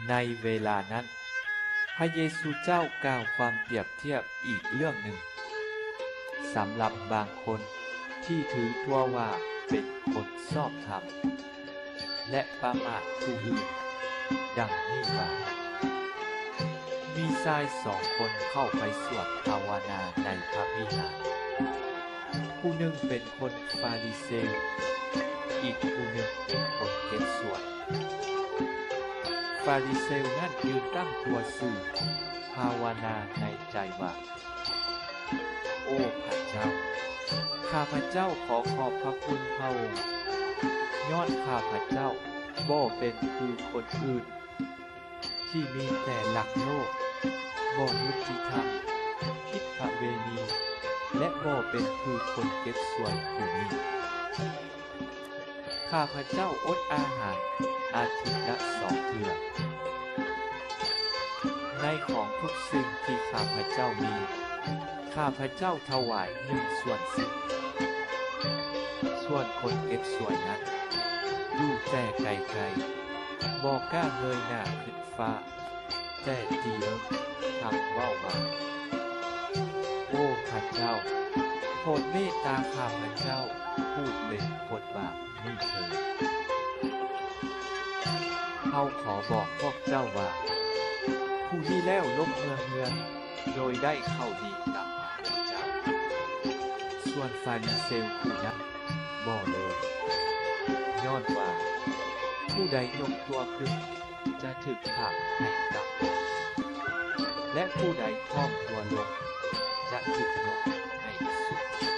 ໃນເວລານັ້ນ, ພະເຢຊູເຈົ້າກ່າວຄວາມປຽບທຽບອີກເລື່ອງໜຶ່ງ ສຳລັບບາງຄົນທີ່ຖືຕົວວ່າເປັນຄົນຊອບທຳ ແລະ ປະໝາດຜູ້ອື່ນ, ດັ່ງນີ້ວ່າ, ມີຊາຍສອງຄົນເຂົ້າໄປສວດພາວະນາໃນພະວິຫານ. ຜູ້ໜຶ່ງເປັນຄົນຟາຣິເຊວ, ອີກຜູ້ໜຶ່ງເປັນຄົນເກັບສ່ວນ. ຟາຣິເຊວນັ້ນຢືນຕັ້ງຕົວຊື່ພາວະນາໃນໃຈວ່າ, ໂອ້ພະເຈົ້າ, ຂ້າພະເຈົ້າຂໍຂອບພະຄຸນພະອົງ, ຍ້ອນຂ້າພະເຈົ້າບໍ່ເປັນຄືຄົນອື່ນ ທີ່ມີແຕ່ລັກໂລບ, ບໍ່ຍຸຕິທຳ, ຜິດປະເວນີ ແລະ ບໍ່ເປັນຄືຄົນເກັບສ່ວນຜູ້ນີ້. ຂ້າພະເຈົ້າອົດອາຫານອາທິດລະສອງເທື່ອ. ໃນຂອງທຸກສິ່ງທີ່ຂ້າພະເຈົ້າມີ, ຂ້າພະເຈົ້າຖວາຍໜຶ່ງສ່ວນສິບ. ສ່ວນຄົນເກັບສ່ວນນັ້ນ ຢູ່ແຕ່ໄກໆ, ບໍ່ກ້າເງີຍໜ້າຂຶ້ນຟ້າ, ແຕ່ຕີເລິກທັງເວົ້າວ່າ, ໂອ້ພະເຈົ້າ, ໂປດເມດຕາຂ້າພະເຈົ້າຜູ້ເປັນຄົນບາບນີ້ເທີ້ນ. ເຮົາຂໍບອກພວກເຈົ້າວ່າ, ຜູ້ນີ້ແລ້ວລົບເມືອເຮືອນ ໂດຍໄດ້ເຂົ້າດີກັບພະເຈົ້າ. ສ່ວນຟາຣິເຊວຜູ້ນັ້ນບໍ່ເລີຍ, ຍ້ອນວ່າຜູ້ໃດຍົກຕົວຂຶ້ນຈະຖືກຜາກໃຫ້ຕ່ຳ, ແລະ ຜູ້ໃດຖ່ອມຕົວລົງຈະຖືກຍົກໃຫ້ສູງ.